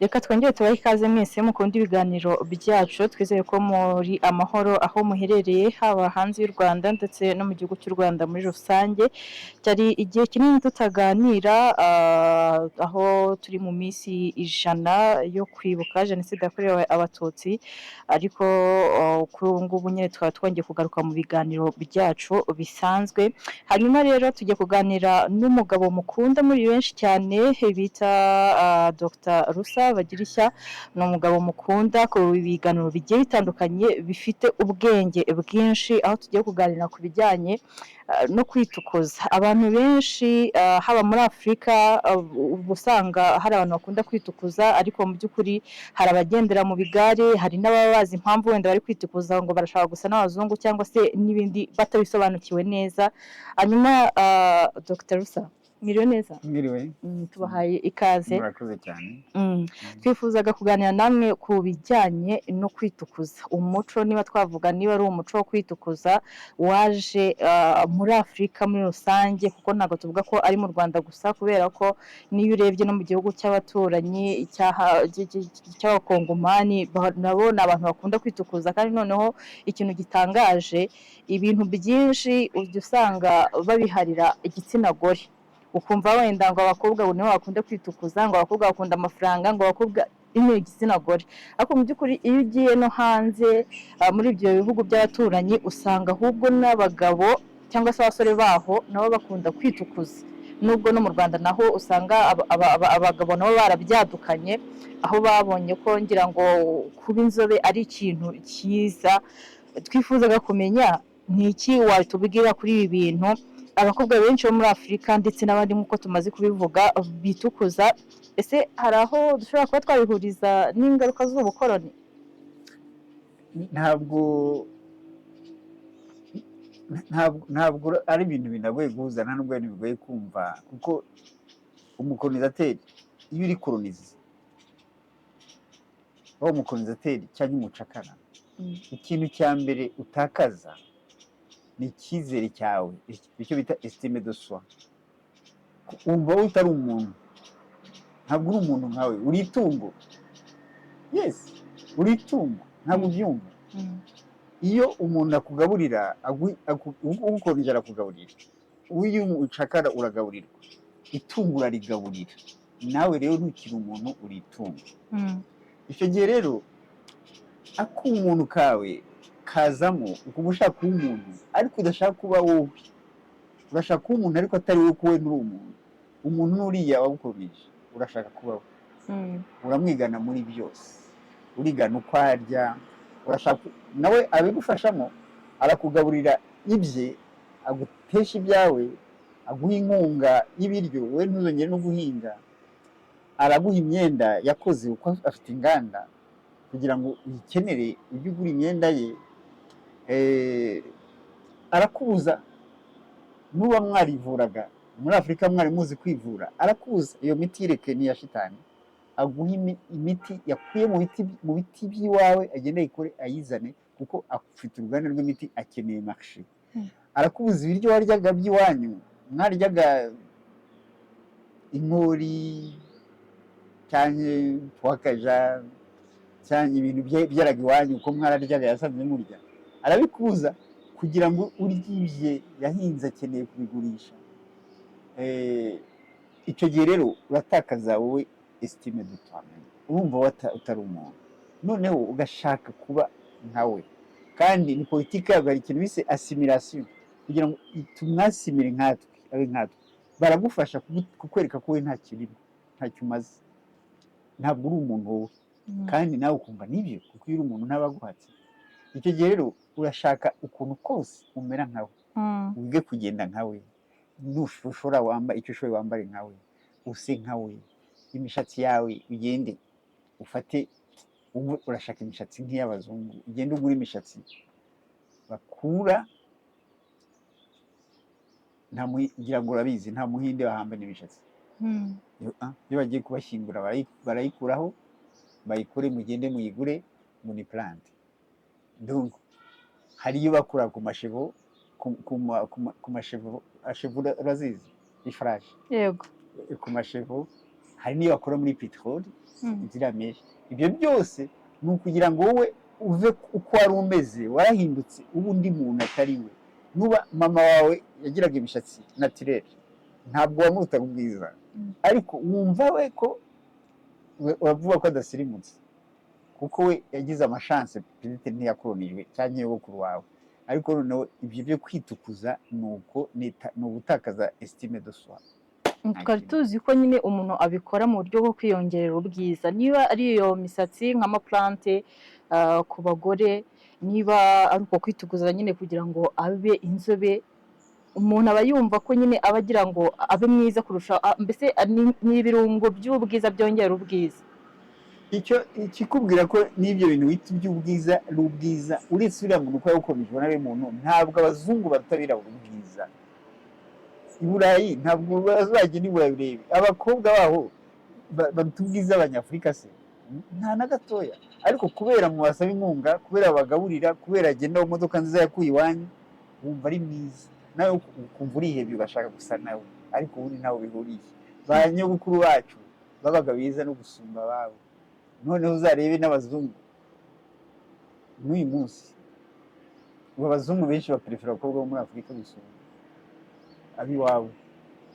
Reka twongere tubahe ikaze mwese mukunda ibiganiro byacu. Twizeye ko muri amahoro aho muherereye, haba hanze y'u Rwanda ndetse no mu gihugu cy'u Rwanda muri rusange. Cyari igihe kinini tutaganira, aho turi mu minsi 100 yo kwibuka Jenoside yakorewe Abatutsi, ariko kuri ubu ngubu nyine tukaba twongeye kugaruka mu biganiro byacu bisanzwe. Hanyuma rero tugiye kuganira n'umugabo mukunda muri benshi cyane bita Dr Rusa Bagirishya. Ni umugabo mukunda ku biganiro bigiye bitandukanye, bifite ubwenge bwinshi, aho tugiye kuganira ku bijyanye no kwitukuza. Abantu benshi, haba muri Afurika, uba usanga hari abantu bakunda kwitukuza, ariko mu by'ukuri hari abagendera mu bigare, hari n'ababa bazi impamvu wenda bari kwitukuza, ngo barashaka gusa n'abazungu cyangwa se n'ibindi, batabisobanukiwe neza. Hanyuma Dr Rusa, mwiriwe neza? Mwiriwe. Tubahaye ikaze. Murakoze cyane. Twifuzaga kuganira namwe ku bijyanye no kwitukuza, umuco, niba twavuga niba ari umuco wo kwitukuza waje muri Afurika muri rusange, kuko ntabwo tuvuga ko ari mu Rwanda gusa, kubera ko n'iyo urebye no mu gihugu cy'abaturanyi cy'Abakongomani, nabo ni abantu bakunda kwitukuza. Kandi noneho ikintu gitangaje, ibintu byinshi ujya usanga babiharira igitsina gore, ukumva wenda ngo abakobwa ngo nibo bakunda kwitukuza, ngo abakobwa bakunda amafaranga, ngo abakobwa ni igitsina gore. Ariko mu by'ukuri iyo ugiye no hanze, muri ibyo bihugu by'abaturanyi, usanga ahubwo n'abagabo cyangwa se abasore baho nabo bakunda kwitukuza, nubwo no mu Rwanda naho usanga abagabo nabo barabyadukanye, aho babonye ko ngira ngo kuba inzobe ari ikintu cyiza. Twifuzaga kumenya ni iki watubwira kuri ibi bintu, abakobwa benshi bo muri Afurika ndetse n'abandi nk'uko tumaze kubivuga bitukuza. Ese hari aho dushobora kuba twabihuriza n'ingaruka z'ubukoroni? Ntabwo ari ibintu binagoye guhuza, nta nubwo ari ibintu bigoye kumva, kuko umucolonisateur, iyo uri colonisé, waba umucolonisateur cyangwa umucakara, ikintu cya mbere utakaza ni icyizere cyawe, icyo bita estime de soi. Wumva wowe utari umuntu, ntabwo uri umuntu nkawe, uri itungo. Yes, uri itungo, ntabwo ubyumva. Iyo umuntu akugaburira, ugukoronije arakugaburira, iyo umucakara uragaburirwa, itungo urarigaburira. Nawe rero ntukiri umuntu, uri itungo. Icyo gihe rero ak'umuntu kawe kazamo, ukaba ushaka kuba umuntu ariko udashaka kuba wowe. Urashaka kuba umuntu ariko atari wowe, kuko wowe nturi umuntu. Umuntu n'uriya wagukoronije, urashaka kuba we. Uramwigana muri byose, urigana uko arya, urashaka nawe abigufashamo, arakugaburira ibye, agutesha ibyawe, aguha inkunga y'ibiryo, wowe ntuzongere no guhinga, araguha imyenda yakoze kuko afite inganda, kugira ngo uyikenere ujye ugura imyenda ye. Arakubuza, nuba mwarivuraga muri Afurika, mwari muzi kwivura, arakubuza iyo miti, yereke ni iya shitani, aguha imiti yakuye mu biti by'iwawe, agende ayikore ayizane, kuko afite uruganda rw'imiti, akeneye marché. Arakubuza ibiryo waryaga by'iwanyu, mwaryaga inkori cyangwa twakaja cyangwa ibintu byeraga iwanyu, uko mwararyaga yasanze murya, arabikubuza kugira ngo urye ibye yahinze, akeneye kubigurisha. Icyo gihe rero uratakaza wowe estime de toi, urumva utari umuntu, noneho ugashaka kuba nkawe. Kandi ni politiki yabwo, hari ikintu bise assimilation, kugira ngo tumwasimire nkatwe, abe nkatwe. Baragufasha kukwereka ko wowe ntacyo urimo, ntacyo umaze, ntabwo uri umuntu wowe. Kandi nawe ukumva nibyo, kuko iyo uri umuntu ntabaguhatse. Icyo gihe rero urashaka ukuntu kose umera nkawe, wige kugenda nkawe, nushobora wamba icyo ushoboye wambare nkawe, use nkawe, imishatsi yawe ugende ufate, wumve urashaka imishatsi nk'iy'abazungu, ugende ugure imishatsi bakura. Nta ngira ngo urabizi, nta Muhinde bahambana imishatsi. Iyo bagiye kubashyingura barayikuraho, bayikure, mugende muyigure ngo ni plante. Donc hari iyo bakura ku machevaux, ku machevaux, chevaux urazizi, ifarashi? Yego. Ku machevaux. Hari n'iyo bakora muri peteroli, ziriya mèches. Ibyo byose ni ukugira ngo wowe uve uko wari umeze, warahindutse, uba undi muntu atari we. Nuba mama wawe yagiraga imishatsi naturelle, ntabwo wamurutaga ubwiza, ariko wumva we ko uravuga ko adasirimutse, kuko we yagize amashanse, peut-être ntiyakoronijwe cyangwa nyogokuru wawe. Ariko noneho ibyo byo kwitukuza ni uko ni ugutakaza estime de soi. Twari tuzi ko nyine umuntu abikora mu buryo bwo kwiyongerera ubwiza, niba ari iyo misatsi nk'ama plantes ku bagore, niba ari uko kwitukuza nyine kugira ngo abe inzobe, umuntu aba yumva ko nyine aba agira ngo abe mwiza kurusha, mbese ni ibirungo by'ubwiza byongera ubwiza. Icyo ikikubwira ko n'ibyo bintu wita iby'ubwiza ari ubwiza, uretse uriya muntu uko yawukomeje, ubona ari umuntu. Ntabwo abazungu baruta abirabura ubwiza i Burayi. Ntabwo bazagenda i Burayi urebe abakobwa baho baruta ubwiza Abanyafurika se? Nta na gatoya. Ariko kubera mubasaba inkunga, kubera bagaburira, kubera agenda mu modoka nziza yakuye iwanyu, wumva ari mwiza, nawe ukumva urihebye, ugashaka gusa nawe. Ariko ubundi ntaho bihuriye. Ba nyogokuru bacu babaga beza no gusumba ababo. Noneho uzarebe n'abazungu n'uyu munsi. Ubu abazungu benshi baprefera abakobwa bo muri Afurika gusumba ab'iwabo.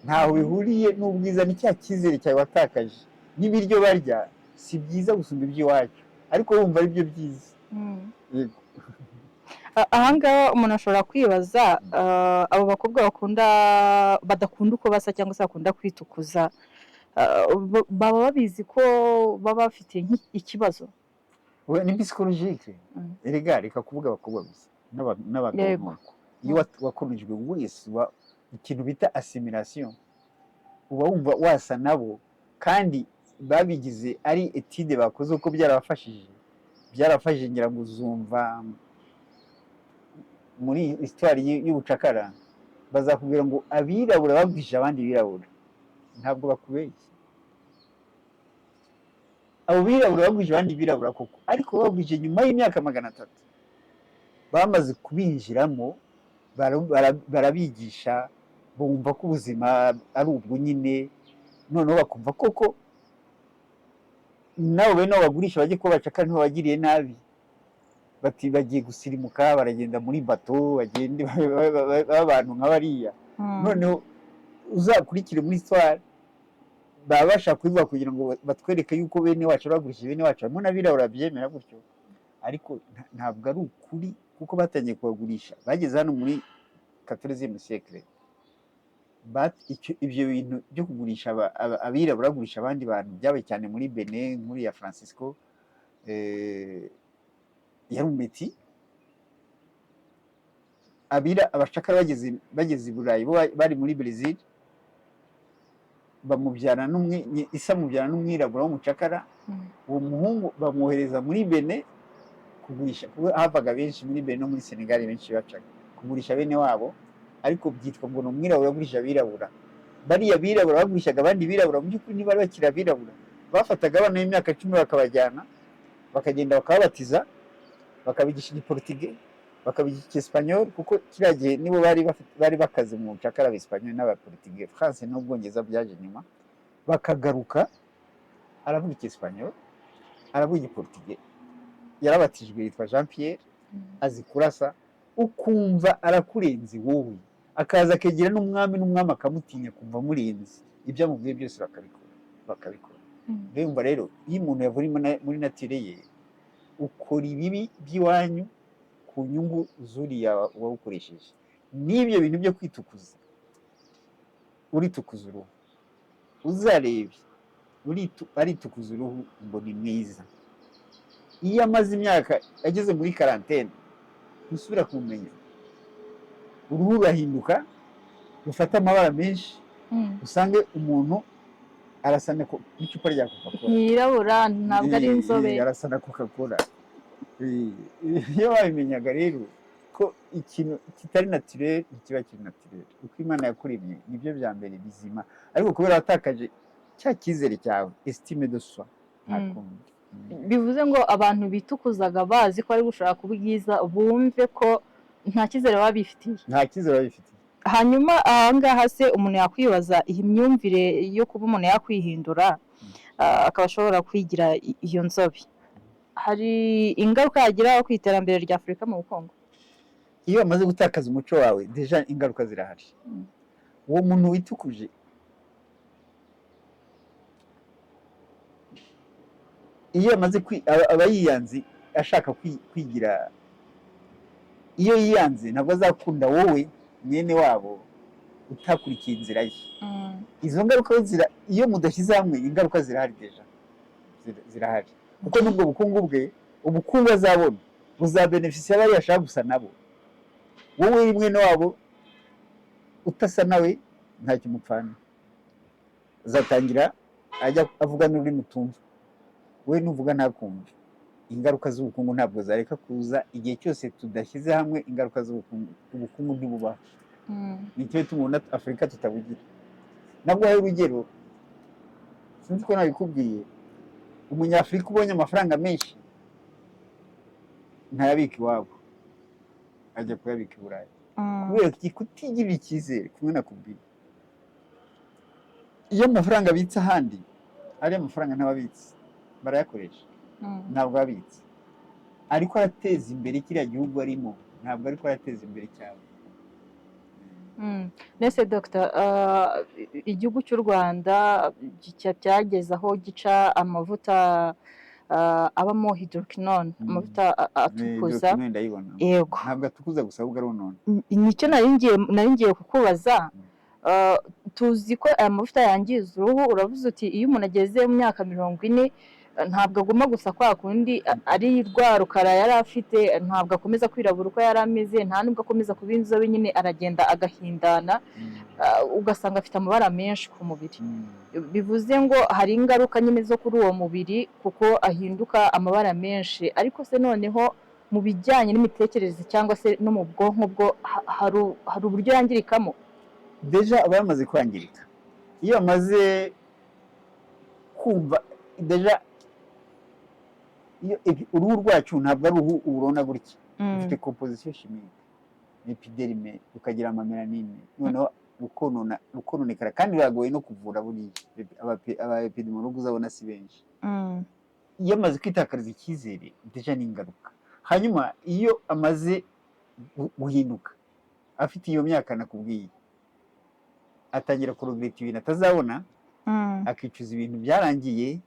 Ntaho bihuriye n'ubwiza, ni cya cyizere cyawe watakaje. N'ibiryo barya si byiza gusumba iby'iwacu, ariko wumva ari byo byiza. Yego. Ahangaha umuntu ashobora kwibaza, abo bakobwa bakunda, badakunda uko basa cyangwa se bakunda kwitukuza, baba babizi ko baba bafite ikibazo? We, ni psychologique. Erega reka kuvuga abakobwa gusa, n'abagabo. Nuko iyo wakoronijwe wese, ikintu bita assimilation, uba wumva wasa nabo. Kandi babigize ari étude bakoze uko byarabafashije, byarabafashije. Ngira ngo uzumva muri histoire y'ubucakara bazakubwira ngo abirabura bagwije abandi birabura. Ntabwo bakubeshya. Abo birabura bagwije abandi birabura koko, ariko bagwije nyuma y'imyaka 300 bamaze kubinjiramo, barabigisha, bumva ko ubuzima ari ubwo nyine. Noneho bakumva koko nabo bene abo bagurisha bajye kuba bacakara, ntibabagiriye nabi. Bati bagiye gusirimuka, baragenda muri bato, bagende babe abantu nka bariya. Noneho uzakurikire muri histoire, baba bashaka kubivuga kugira ngo batwereke yuko bene wacu bagurishije bene wacu. Harimo n'abirabura babyemera gutyo, ariko ntabwo ari ukuri, kuko batangiye kubagurisha bageze hano muri 14e siècle. Ibyo bintu byo kugurisha abirabura bagurisha abandi bantu byabaye cyane muri Benin. Nkuru ya Francisco, yari umeti. Abira abacakara bageze i Burayi, bo bari muri Brazil, bamubyara n'umwe, isa amubyara n'umwirabura w'umucakara. Uwo muhungu bamwohereza muri Benin kugurisha, kuko havaga benshi muri Benin no muri Senegal, benshi bacaga kugurisha bene wabo. Ariko byitwa ngo ni umwirabura agurisha abirabura. Bariya birabura bagurishaga abandi birabura, mu by'ukuri ntibari bakiri abirabura. Bafataga abana b'imyaka 10 bakabajyana, bakagenda bakababatiza, bakabigisha Igiportige, bakabigisha Icyesipanyol, kuko kiriya gihe nibo bari bari bakaze mu bucakara, Abesipanyol n'Abaportige. France n'Ubwongereza byaje nyuma. Bakagaruka aravuga Icyesipanyol, aravuga Igiportige, yarabatijwe, yitwa Jean Pierre, azi kurasa, ukumva arakurenze wowe. Akaza akegera n'umwami, n'umwami akamutinya, kumva amurenze. Ibyo amubwiye byose bakabikora, bakabikora. Urumva rero, iyo umuntu yavuye muri nature ye, ukora ibibi by'iwanyu ku nyungu z'uriya wawukoresheje. N'ibyo bintu byo kwitukuza, uritukuza uruhu, uzarebe aritukuza uruhu ngo ni mwiza. Iyo amaze imyaka ageze muri quarantaine, ntusubira kumumenya. Uruhu rurahinduka, rufata amabara menshi, usange umuntu arasa n'icupa rya Coca Cola. Ntiyirabura, ntabwo ari inzobe. Arasa na Coca Cola. Iyo babimenyaga rero ko ikintu kitari naturel ntikiba kiri naturel. Uko Imana yakuremye nibyo bya mbere bizima, ariko kubera watakaje cya cyizere cyawe, estime de soi, nta kundi. Bivuze ngo abantu bitukuzaga bazi ko bari gushaka ubwiza, bumve ko nta cyizere baba bifitiye. Nta cyizere baba bifitiye. Hanyuma aha ngaha se umuntu yakwibaza, iyi myumvire yo kuba umuntu yakwihindura akaba ashobora kwigira iyo nzobe. Hari ingaruka yagira ku iterambere rya Afurika mu bukungu? Iyo wamaze gutakaza umuco wawe, déjà ingaruka zirahari. Uwo muntu witukuje, iyo amaze aba yiyanze, ashaka kwigira. Iyo yiyanze, ntabwo azakunda wowe mwene wabo utakurikiye inzira ye. Izo ngaruka iyo mudashyize hamwe, ingaruka zirahari déjà, zirahari, kuko n'ubwo bukungu bwe, ubukungu azabona buzabenefisiya bariya ashaka gusa nabo. Wowe mwene wabo utasa nawe, ntacyo umupfana. Azatangira ajya avuga n'ururimi utumva, we nuvuga ntakumve. Ingaruka z'ubukungu ntabwo zareka kuza igihe cyose tudashyize hamwe. Ingaruka z'ubukungu, ubukungu ntibubaho. Nicyo gituma Afurika tutabugira. Nabwo urugero, sinzi ko nabikubwiye, Umunyafurika ubonye amafaranga menshi ntayabika iwabo, ajya kuyabika i Burayi. Kubera kutigirira icyizere. Kumwe nakubwiye, iyo amafaranga abitse ahandi, ariya mafaranga ntababitse, barayakoresha. Ntabwo abitse ariko arateza imbere kiriya gihugu arimo, ntabwo ariko arateza imbere cyane. Nese dogita, igihugu cy'u Rwanda cyageze aho gica amavuta abamo hydroquinone, amavuta atukuza. Ndayibona. Yego. Ntabwo atukuza gusa, ahubwo aronona. Nicyo nari ngiye kukubaza. Tuzi ko aya mavuta yangiza uruhu. Uravuze uti iyo umuntu ageze mu myaka 40, ntabwo aguma gusa kwa kundi ari rwa rukara yari afite, ntabwo akomeza kwirabura uko yari ameze, nta nubwo akomeza kuba inzobe nyine, aragenda agahindana, ugasanga afite amabara menshi ku mubiri. Bivuze ngo hari ingaruka nyine zo kuri uwo mubiri, kuko ahinduka amabara menshi. Ariko se noneho mu bijyanye n'imitekerereze cyangwa se no mu bwonko bwo hari uburyo yangirikamo? Déjà aba yamaze kwangirika. Iyo amaze kumva déjà, iyo uruhu rwacu ntabwo ari uruhu urubona gutya, rufite composition chimique, épiderme, rukagira ama mélanine, noneho rukonona, rukononekara, kandi biragoye no kuvura buriya. Aba épidémiologues uzabona si benshi. Iyo amaze kwitakariza icyizere, déjà ni ingaruka. Hanyuma iyo amaze guhinduka, afite iyo myaka nakubwiye, atangira kuregretta ibintu atazabona, akicuza ibintu byarangiye,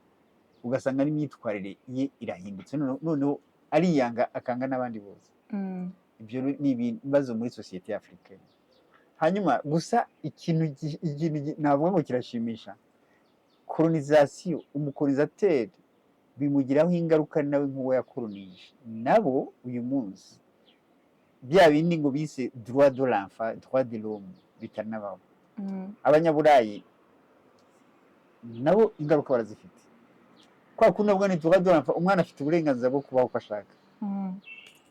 ugasanga n'imyitwarire ye irahindutse, noneho ariyanga, akanga n'abandi bose. Ibyo ni ibibazo muri sosiyete y'Afurika. Hanyuma gusa ikintu navuga ngo kirashimisha, colonisation, umu colonisateur bimugiraho ingaruka nawe nk'uwo yakoronije. Nabo uyu munsi bya bindi ngo bise droit de l'enfant, droit de l'homme, bitanabaho. Abanyaburayi nabo ingaruka barazifite. Kwa kundi navuga ni droit de l'enfant, umwana afite uburenganzira bwo kubaho uko ashaka.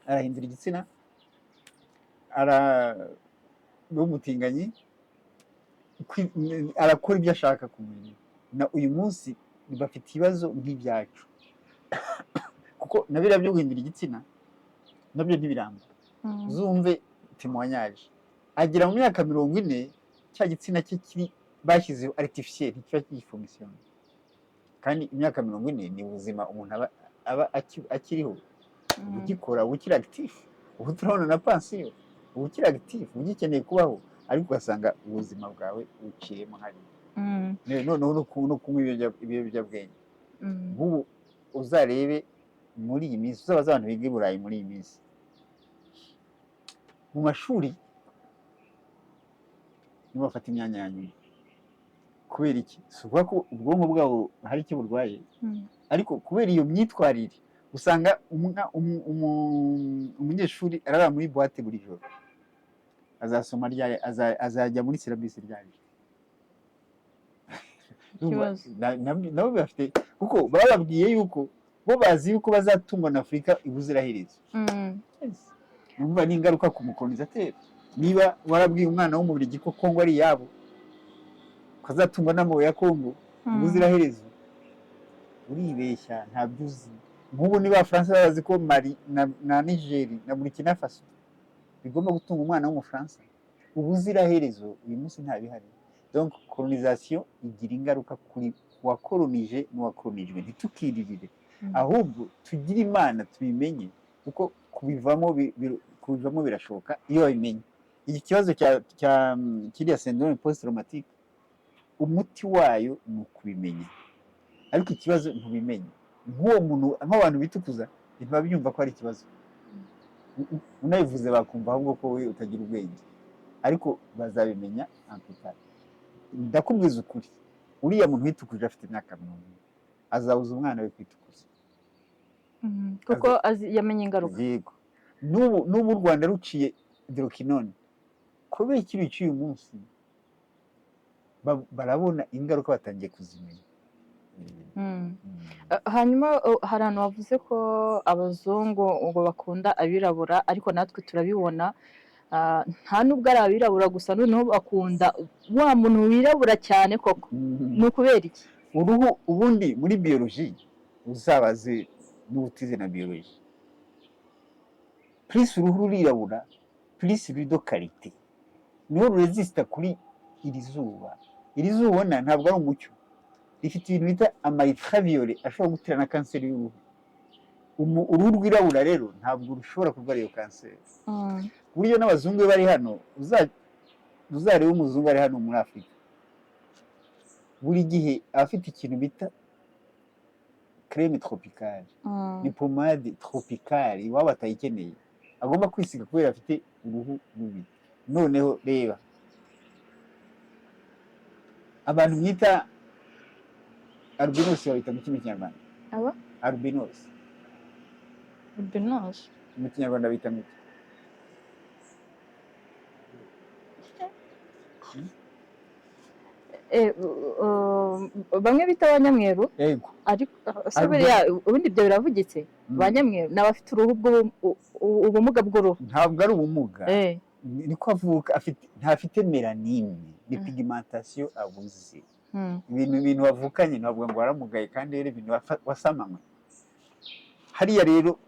Arahindura igitsina, ara umutinganyi, arakora ibyo ashaka ku mubiri. Na uyu munsi bafite ibibazo nk'ibyacu, kuko na biriya byo guhindura igitsina nabyo ntibiramba. Uzumve témoignage, agera mu myaka 40, cya gitsina cye kiri bashyizeho artificiel ntikiba kigifonctionna. Kandi imyaka 40 ni ubuzima umuntu aba akiriho, ugikora, ukiri actif. Ubu turabona na pansiyo, uba ukiri actif, ugikeneye kubaho, ariko ugasanga ubuzima bwawe buciyemo hariya. Noneho no kunywa ibiyobyabwenge. Nk'ubu uzarebe muri iyi minsi, uzabaze abantu biga i Burayi muri iyi minsi mu mashuri, nibo bafata imyanya ya nyuma. Kubera iki? Si ukuvuga ko ubwonko bwabo hari icyo burwaye, ariko kubera iyo myitwarire, usanga umunyeshuri arara muri boîte buri joro. Azasoma ryari? Azajya muri syllabus ryari? Ikibazo. Nabo bafite, kuko bababwiye yuko bo bazi yuko bazatungwa na Afurika ubuziraherezo. Numva ni ingaruka ku mu colonisateur. Niba warabwiye umwana w'Umubiligi ko Kongo ari iyabo, ko azatungwa n'amabuye ya Kongo ubuziraherezo, uribeshya, ntabyo uzi. Nk'ubu niba Abafaransa bazi ko Mali na Niger na Burkina Faso bigomba gutunga umwana w'Umufaransa ubuziraherezo, uyu munsi ntabihari. Donc colonisation igira ingaruka kuri Uwakoronije n'uwakoronijwe, ntitukiririre, ahubwo tugire Imana tubimenye, kuko kubivamo birashoboka iyo wabimenye. Iki kibazo cya kiriya syndrome post traumatique, umuti wayo ni ukubimenya, ariko ikibazo ntubimenye. Nk'uwo muntu, nk'abantu bitukuza, ntibabyumva ko ari ikibazo. Unabivuze bakumva ahubwo ko wowe utagira ubwenge, ariko bazabimenya ampitari. Ndakubwiza ukuri, uriya muntu witukuje afite imyaka 40 azabuza umwana we kwitukuza. Kuko yamenye ingaruka. Yego. N'ubu u Rwanda ruciye hydroquinone, kubera iki ruciye uyu munsi? Barabona ingaruka, batangiye kuzimenya. Hanyuma hari ahantu bavuze ko abazungu ngo bakunda abirabura, ariko natwe turabibona. Nta nubwo ari abirabura gusa, noneho bakunda wa muntu wirabura cyane koko. Ni ukubera iki? Uruhu ubundi muri biologie, uzabaze n'ubutize na biologie, plus uruhu rurirabura, plus ruri de qualité, niho rurezisita kuri iri zuba. Iri zuba ubona ntabwo ari umucyo, rifite ibintu bita ama ultraviolet ashobora gutera na kanseri y'uruhu. Uruhu rwirabura rero ntabwo rushobora kurwara iyo kanseri, ku buryo n'abazungu iyo bari hano, uzarebe umuzungu ari hano muri Afurika, buri gihe aba afite ikintu bita crème tropicale. Ni pomade tropicale, iwabo atayikeneye, agomba kwisiga kubera afite uruhu rubi. Noneho reba abantu mwita albinos, babita mu kimi Kinyarwanda? Aba? Albinos. Albinos. Mu Kinyarwanda bita mu ki? Bamwe bita abanyamweru. Yego. Ariko se buriya ubundi ibyo biravugitse? Ba nyamweru ni abafite uruhu ubumuga bw'uruhu. Ntabwo ari ubumuga. Niko avuka afite, ntafite mélanine, ni pigmentation abuze. Ibintu wavukanye, ntabwo ngo waramugaye, kandi rero ibintu wasamanywe hariya. Rero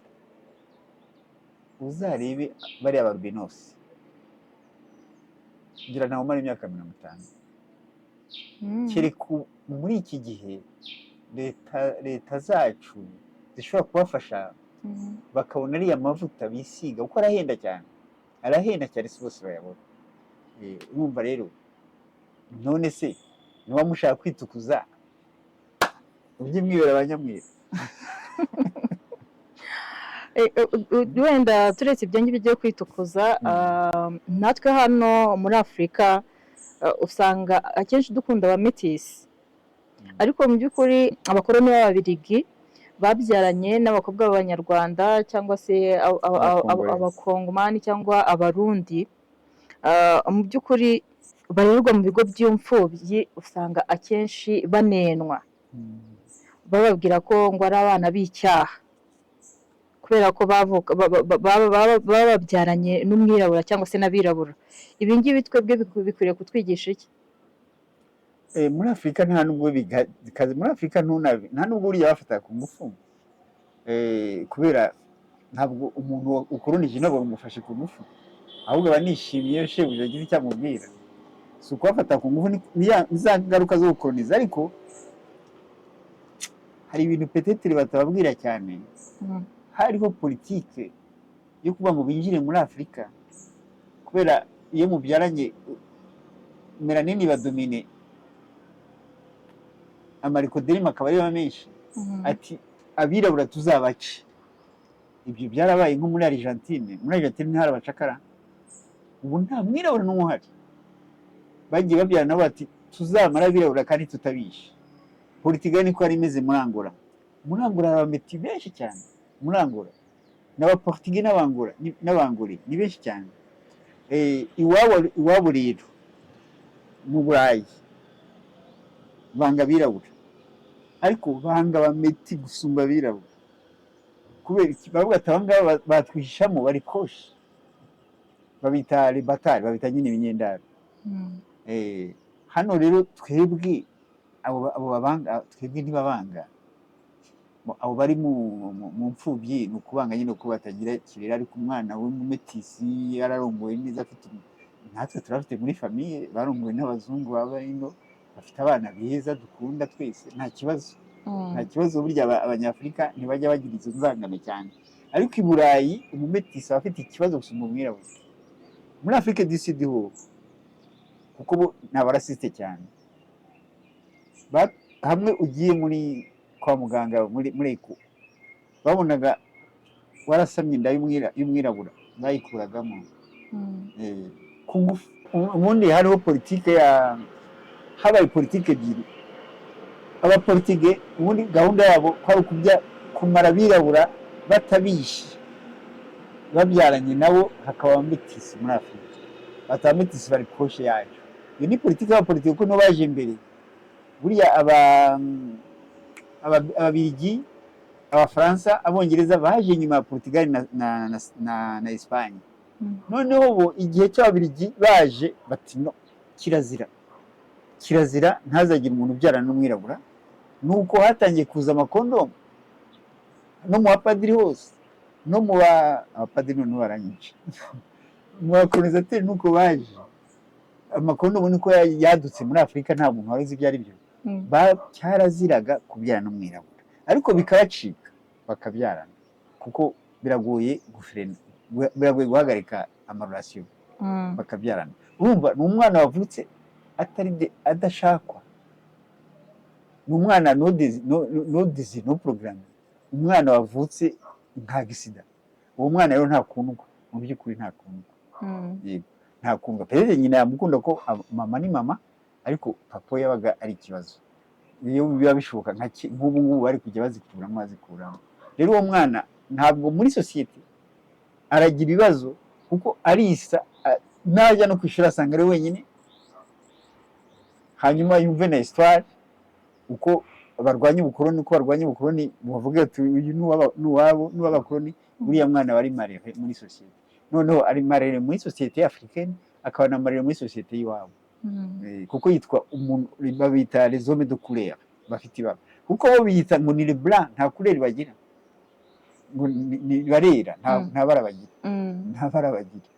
uzarebe bariya ba albinos, ngira ntawe umara imyaka 50. Kereka muri iki gihe leta zacu zishobora kubafasha, bakabona ariya mavuta bisiga, kuko arahenda cyane, arahenda cyane, si bose bayabona. Urumva rero, none se niba mushaka kwitukuza, ujye mwibera abanyamweru. Wenda turetse ibyo ngibyo byo kwitukuza, natwe hano muri Afurika usanga akenshi dukunda abametisi, ariko mu by'ukuri abakoloni b'Ababiligi babyaranye n'abakobwa b'Abanyarwanda cyangwa se Abakongolezi. Abakongomani cyangwa Abarundi, mu by'ukuri barererwa mu bigo by'imfubyi, usanga akenshi banenwa, bababwira ko ngo ari abana b'icyaha kubera ko bavuka baba babyaranye n'umwirabura cyangwa se n'abirabura. Ibi ngibi twebwe bikwiriye kutwigisha iki? Muri Afurika nta nubwo bikaze, muri Afurika nta nubwo buriya bafataga ku ngufu. Kubera ntabwo umuntu ukoronije ntabwo bamufashe ku ngufu, ahubwo aba nishimiye iyo shebuja agize icyo amubwira. Si ukubafata ku ngufu, ni za ngaruka zo gukoroniza, ariko hari ibintu peut-être batababwira cyane. Hariho politike yo kuvuga ngo binjire muri Afurika, kubera iyo mubyaranye mélanine badomine, ama leucoderme akaba ariyo menshi. Ati abirabura tuzabace. Ibyo byarabaye nko muri Argentine. Muri Argentine ntihari abacakara, ubu nta mwirabura n'umwe uhari. Bagiye babyara nabo, bati tuzamara abirabura kandi tutabishe. Portugal niko yari imeze muri Angola. Muri Angola hari abamétis benshi cyane, muri Angola n'Abaportugais n'Abangora n'Abangore ni benshi cyane. Iwabo rero mu Burayi banga abirabura, ariko banga abamétis gusumba abirabura. Kubera iki? Baravuga ati aba ngaba batwihishamo, bari koshi, babita rebatari, babita nyine ibinyendaro. Hano rero twebwe abo babanga, twebwe ntibabanga. Abo bari mu mfubyi ni ukubanga nyine kuko batagira kirera, ariko umwana w'umumetisi yararongowe neza, afite natwe turabafite muri famille barongowe n'abazungu baba ino. Bafite abana beza dukunda twese, nta kibazo. Nta kibazo. Burya Abanyafurika ntibajya bagira izo nzangano cyane, ariko i Burayi umumetisi aba afite ikibazo gusumba umwirabura. Muri Afrique du Sud ho, kuko bo ni abarasiste cyane. Hamwe ugiye muri kwa muganga muri eko, babonaga warasamye inda y'umwirabura, bayikuragamo ku ngufu. Ubundi hariho politike ya, habaye politike ebyiri. Abapolitike ubundi gahunda yabo kwari ukubya kumara abirabura batabishe, babyaranye nabo, hakaba abametisi muri Afurika. Bati abametisi bari proche yacu. Iyo ni politike y'abapolitike, kuko nibo baje imbere. Buriya Ababiligi, Abafaransa, Abongereza baje nyuma ya Portugal na Espagne. Noneho bo igihe cy'Ababiligi baje bati: "No, kirazira, kirazira, ntazagire umuntu ubyarana n'umwirabura." Nuko hatangiye kuza amakondomu no mu bapadiri hose, no mu ba abapadiri noneho baranyica, mu bakolonisateri. Nuko baje amakondomu, niko yadutse muri Afurika. Nta muntu wari uzi ibyo ari byo. Cyaraziraga kubyara n'umwirabura, ariko bikabacika bakabyarana, kuko biragoye gufrena, biragoye guhagarika ama relations. Bakabyarana. Urumva ni umwana wavutse atari adashakwa, ni umwana non désiré, non programmé, umwana wavutse nka gisida. Uwo mwana rero ntakundwa, mu by'ukuri ntakundwa. Yego, ntakundwa. Perezida nyina yamukunda ko mama ni mama, ariko papa we yabaga ari ikibazo. Iyo biba bishoboka nk'ubu ngubu bari kujya bazikuramo, bazikuramo. Rero uwo mwana ntabwo muri sosiyete aragira ibibazo, kuko arisa najya no ku ishuri asanga ari wenyine. Hanyuma yumve na histoire uko barwanya ubukoloni, uko barwanya ubukoloni, bavuga ati: "Uyu ni uwabo, ni uw'abakoloni." Uriya mwana wari malheureux muri sosiyete, noneho ari malheureux muri sosiyete africaine, akaba na malheureux muri sosiyete y'iwabo. Kuko yitwa umuntu babita les hommes de couleur, bafite ibara, kuko bo biyita ngo ni les blancs, nta couleur bagira, ngo barera, nta nta bara bagira. Nta bara bagira.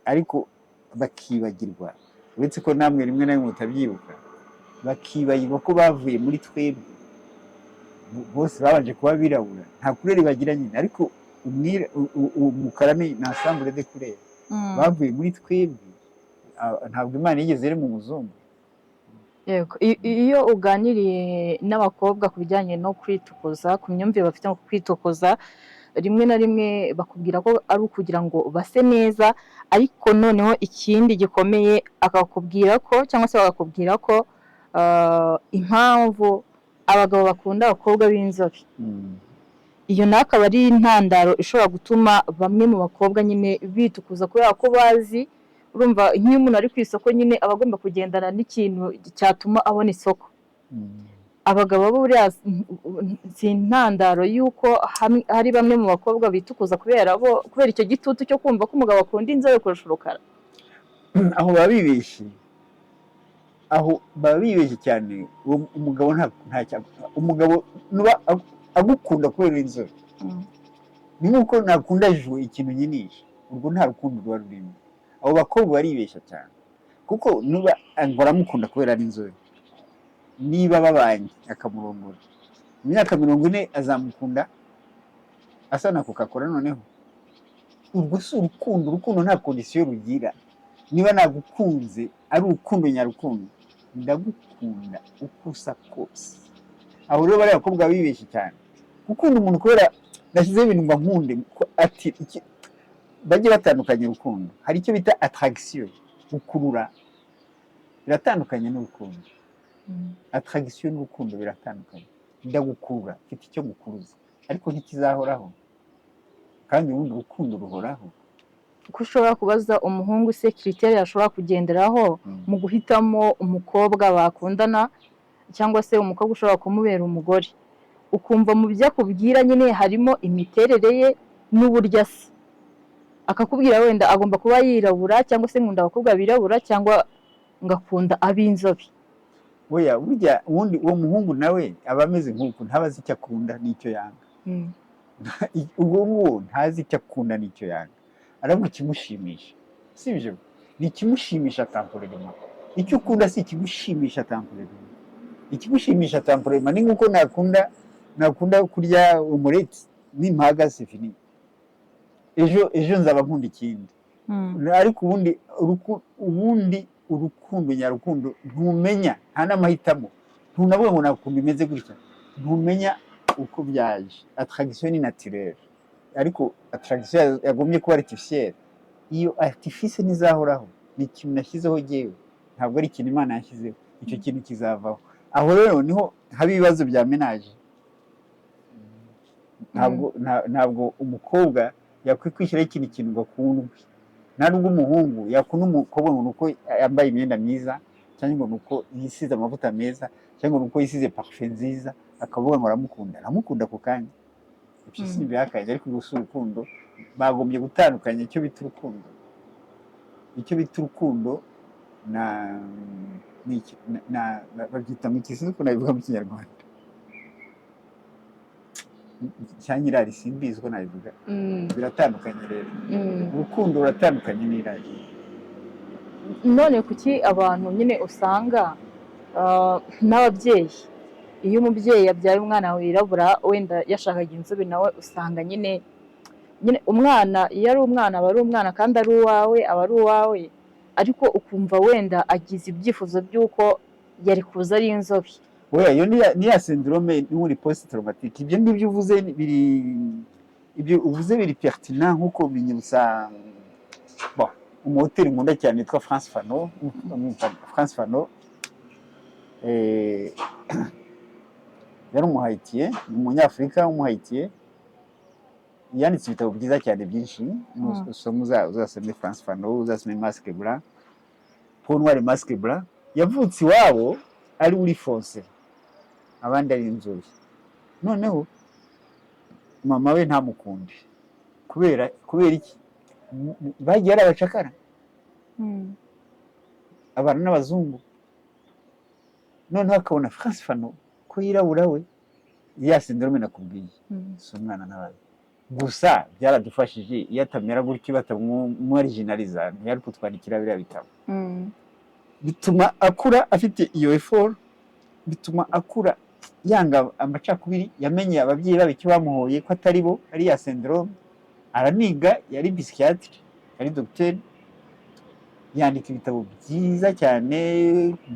Ariko bakibagirwa, uretse ko namwe rimwe na rimwe mutabyibuka, bakibagirwa ko bavuye muri twebwe. Bose babanje kuba abirabura, nta couleur bagira nyine, ariko umukara ni ensemble de couleurs. Bavuye muri twebwe. Ntabwo Imana yigeze iri mu muzungu. Yego, iyo uganiriye n'abakobwa ku bijyanye no kwitukuza, ku myumvire bafite mu kwitukuza, rimwe na rimwe bakubwira ko ari ukugira ngo base neza, ariko noneho ikindi gikomeye akakubwira ko, cyangwa se bakakubwira ko impamvu abagabo bakunda abakobwa b'inzobe, iyo nayo akaba ari intandaro ishobora gutuma bamwe mu bakobwa nyine bitukuza, kubera ko bazi, urumva nk'iyo umuntu ari ku isoko nyine aba agomba kugendana n'ikintu cyatuma abona isoko. Abagabo bo buriya si intandaro y'uko hari bamwe mu bakobwa bitukuza kubera bo, kubera icyo gitutu cyo kumva ko umugabo akunda inzobe kurusha urukara? Aho baba bibeshye, aho baba bibeshye cyane. Uwo umugabo nta umugabo nuba agukunda kubera inzobe, ni nk'uko nakunda jwe ikintu nyinisha, urwo nta rukundo ruba rurimo. Abo bakobwa baribeshya cyane, kuko nuba ngo aramukunda kubera ari inzobe, niba babanye akamurongora, mu myaka 40 azamukunda asa na Coca Cola. Noneho urwo si urukundo. Urukundo nta condition rugira. Niba nagukunze ari urukundo nyarukundo, ndagukunda uko usa kose. Aho rero bariya bakobwa bibeshye cyane, gukunda umuntu kubera nashyizeho ibintu ngo nkunde ati bajye batandukanya urukundo. Hari icyo bita attraction, gukurura, biratandukanye n'urukundo. Attraction n'urukundo biratandukanye. Ndagukurura, mfite icyo ngukuruza, ariko ntikizahoraho, kandi ubundi urukundo ruhoraho. Ko ushobora kubaza umuhungu se critère ashobora kugenderaho mu guhitamo umukobwa bakundana, cyangwa se umukobwa ushobora kumubera umugore, ukumva mu byo akubwira nyine harimo imiterere ye n'uburyo asa. Akakubwira wenda agomba kuba yirabura, cyangwa se nkunda abakobwa birabura, cyangwa ngakunda ab'inzobe. Oya, burya ubundi uwo muhungu nawe aba ameze nk'uku, ntaba azi icyo akunda n'icyo yanga. Ubwo nguwo ntazi icyo akunda n'icyo yanga, aravuga ikimushimisha, si ibyo? Ni ikimushimisha temporairement. Icyo ukunda si ikigushimisha temporairement. Ikigushimisha temporairement ni nk'uko nakunda kurya umureti nimpaga, c'est fini. Ejo ejo nzaba nkunda ikindi. Ariko ubundi urukundo nyarukundo ntumenya, nta n'amahitamo, ntunavuga ngo nakunda imeze gutya, ntumenya uko byaje. Attraction ni naturelle, ariko attraction yagombye kuba artificielle. Iyo artifice ntizahoraho, ni ikintu nashyizeho jyewe, ntabwo ari ikintu Imana yashyizeho. Icyo kintu kizavaho. Aho rero niho haba ibibazo bya ménage. Ntabwo umukobwa yakwiye kwishyiraho ikindi kintu ngo akundwe, nta nubwo umuhungu yakunda umukobwa ngo ni uko yambaye imyenda myiza, cyangwa ngo ni uko yisize amavuta meza, cyangwa ngo ni uko yisize parfum nziza, akavuga ngo aramukunda. Aramukunda ako kanya, ibyo si ibihakanye, ariko gusa urukundo bagombye gutandukanya icyo bita urukundo, icyo bita urukundo na ni iki- na babyita mu iki? Sinzi ukuntu nabivuga mu Kinyarwanda cyangwa irari, simbizi uko nabivuga. Biratandukanye rero. Urukundo ruratandukanye n'irari. None kuki abantu nyine usanga n'ababyeyi, iyo umubyeyi yabyaye umwana wirabura, wenda yashakaga inzobe, nawe usanga nyine umwana iyo ari umwana aba ari umwana, kandi ari uwawe aba ari uwawe, ariko ukumva wenda agize ibyifuzo by'uko yari kuza ari inzobe? Oya, iyo ni ya syndrome n'ubundi post traumatique. Ibyo ngibyo uvuze biri, ibyo uvuze biri pertinent, nk'uko binyibutsa, bon, umuhoteli nkunda cyane witwa Frantz Fanon. Frantz Fanon yari umuhayitiye, ni umunyafurika w'umuhayitiye, yanditse ibitabo byiza cyane byinshi. Usome, uzasome Frantz Fanon, uzasome Masque Blanc, Peau noire Masque Blanc. Yavutse iwabo ari uri foncé, abandi ari inzobe. Noneho mama we ntamukunde. Kubera iki? Bagiye ari abacakara, abana n'abazungu. Noneho akabona Frantz Fanon ko yirabura we, ya syndrome nakubwiye, si umwana n'ababi gusa byaradufashije. Iyo atamera gutyo, batamwarijinariza, ntiyari kutwandikira biriya bitabo. Bituma akura afite iyo effort, bituma akura yanga amacakubiri, yamenye ababyeyi babo icyo bamuhoye ko atari bo, ari ya syndrome. Araniga, yari psychiatre, yari dogiteri, yandika ibitabo byiza cyane,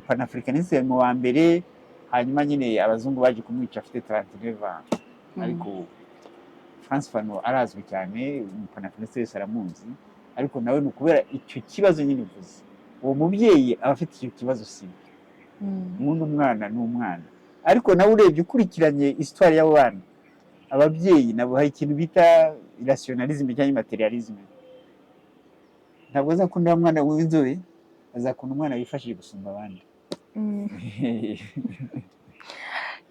panafricanisme mu wa mbere. Hanyuma nyine abazungu baje kumwica afite 39 ans. Ariko Frantz Fanon arazwi cyane, umupanafricaniste wese aramuzi. Ariko nawe ni ukubera icyo kibazo nyine uvuze, uwo mubyeyi aba afite icyo kibazo. Si ubundi umwana ni umwana, ariko nawe urebye ukurikiranye histoire y'abo bana, ababyeyi nabo hari ikintu bita irrationalisme cyangwa matérialisme. Ntabwo azakunda wa mwana w'inzobe, azakunda umwana wifashije gusumba abandi.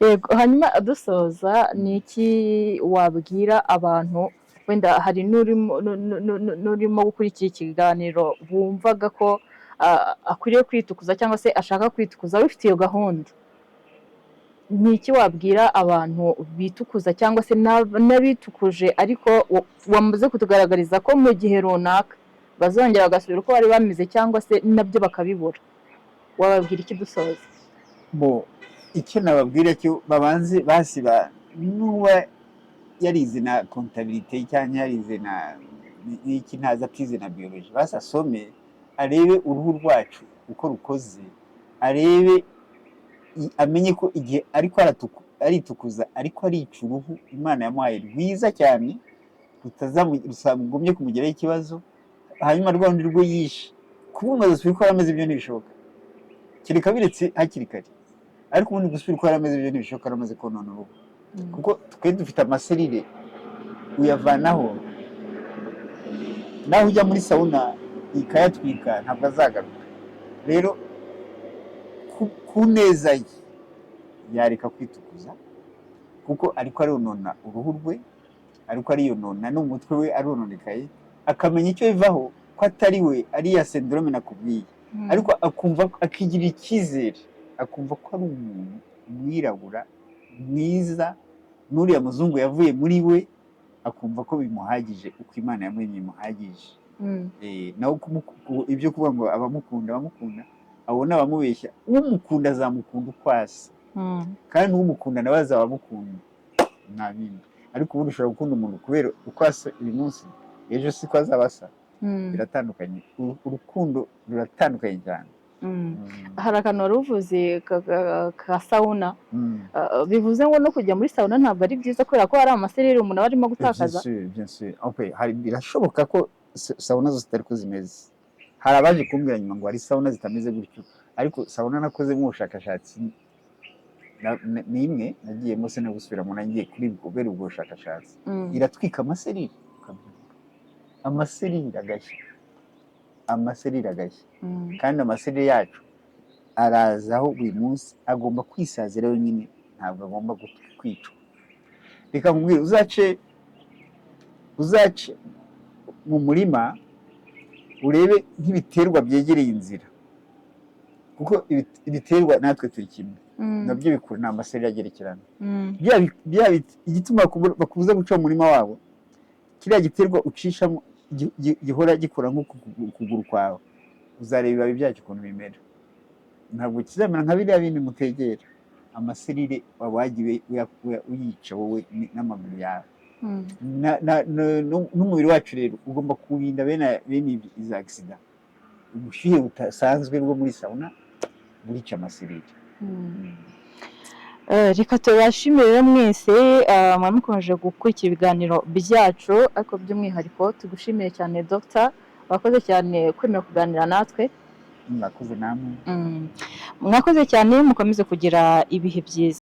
Yego, hanyuma dusoza, ni iki wabwira abantu, wenda hari n'urimo gukurikira ikiganiro bumvaga ko akwiriye kwitukuza cyangwa se ashaka kwitukuza, bifite iyo gahunda? Ni iki wabwira abantu bitukuza cyangwa se n'abitukuje, ariko wamaze kutugaragariza ko mu gihe runaka bazongera bagasubira uko bari bameze cyangwa se nabyo bakabibura? Wababwira iki dusoza? Bo, icyo nababwira cyo, babanze basiba, nuba yarize na comptabilité cyangwa yarize na n'iki ntazi, atize na biologie, basi asome arebe uruhu rwacu uko rukoze, arebe amenye ko igihe ariko aritukuza ariko arica uruhu Imana yamuhaye rwiza cyane, rutazamugumye kumugiraho ikibazo. Hanyuma rwa rundi rwo yishe, kuvuga ngo azasubira uko yari ameze, ibyo ntibishoboka, kereka biretse hakiri kare. Ariko ubundi gusubira uko yari ameze ibyo ntibishoboka, yaramaze konona uruhu, kuko twe dufite amaserire, uyavanaho naho ujya muri sauna ikayatwika, ntabwo azagaruka. Rero ku neza ye yareka kwitukuza, kuko ariko aronona uruhu rwe, ariko ariyonona n'umutwe we arononekaye, akamenya icyo bivaho ko atari we, ari ya syndrome nakubwiye. Ariko akumva, akigirira icyizere, akumva ko ari umuntu mwirabura mwiza, n'uriya muzungu yavuye muri we, akumva ko bimuhagije, uko Imana yamuremye bimuhagije. Nawe ibyo kuvuga ngo abamukunda Abo ni abamubeshya. Umukunda azamukunda uko asa, kandi umukunda nawe azaba amukunda, nta bindi. Ariko ubundi ushobora gukunda umuntu kubera uko asa uyu munsi, ejo siko azaba asa. Biratandukanye. Urukundo ruratandukanye cyane. Hari akantu wari uvuze ka sauna. Bivuze ngo no kujya muri sauna ntabwo ari byiza, kubera ko hari amasereri umuntu aba arimo Bien gutakaza. sûr, bien sûr. Okay, hari, birashoboka ko sauna zose zitari ko zimeze. Hari abaje kumbwira nyuma ngo hari sauna zitameze gutyo, ariko sauna nakozemo ubushakashatsi ni imwe nagiyemo, se no gusubiramo nagiye kuri kubera ubwo bushakashatsi. Iratwika amaserire, ukabyumva, amaserire agashya, amaserire agashya. Kandi amaserire yacu arazaho buri munsi, agomba kwisazira yonyine, ntabwo agomba kwicwa. Reka nkubwire, uzace mu murima urebe nk'ibiterwa byegereye inzira, kuko ibiterwa natwe turi kimwe, nabyo bikura, ni amaserire agerekerana. Igituma bakubuza guca mu murima wabo, kiriya giterwa ucishamo gihora gikura nk'ukuguru kwawe, uzareba ibibabi byacyo ukuntu bimera, ntabwo kizamera nka biriya bindi mutegera. Amaserire waba wagiye uyica wowe n'amaguru yawe. N'umubiri wacu rero ugomba kuwurinda bene izi accident. Ubushyuhe budasanzwe bwo muri sauna burica amaserire. Reka tubashimire rero mwese mwaba mukomeje gukurikira ibiganiro byacu, ariko by'umwihariko tugushimire cyane, Dr. Wakoze cyane kwemera kuganira natwe. Mwakoze namwe. Mwakoze cyane, mukomeze kugira ibihe byiza.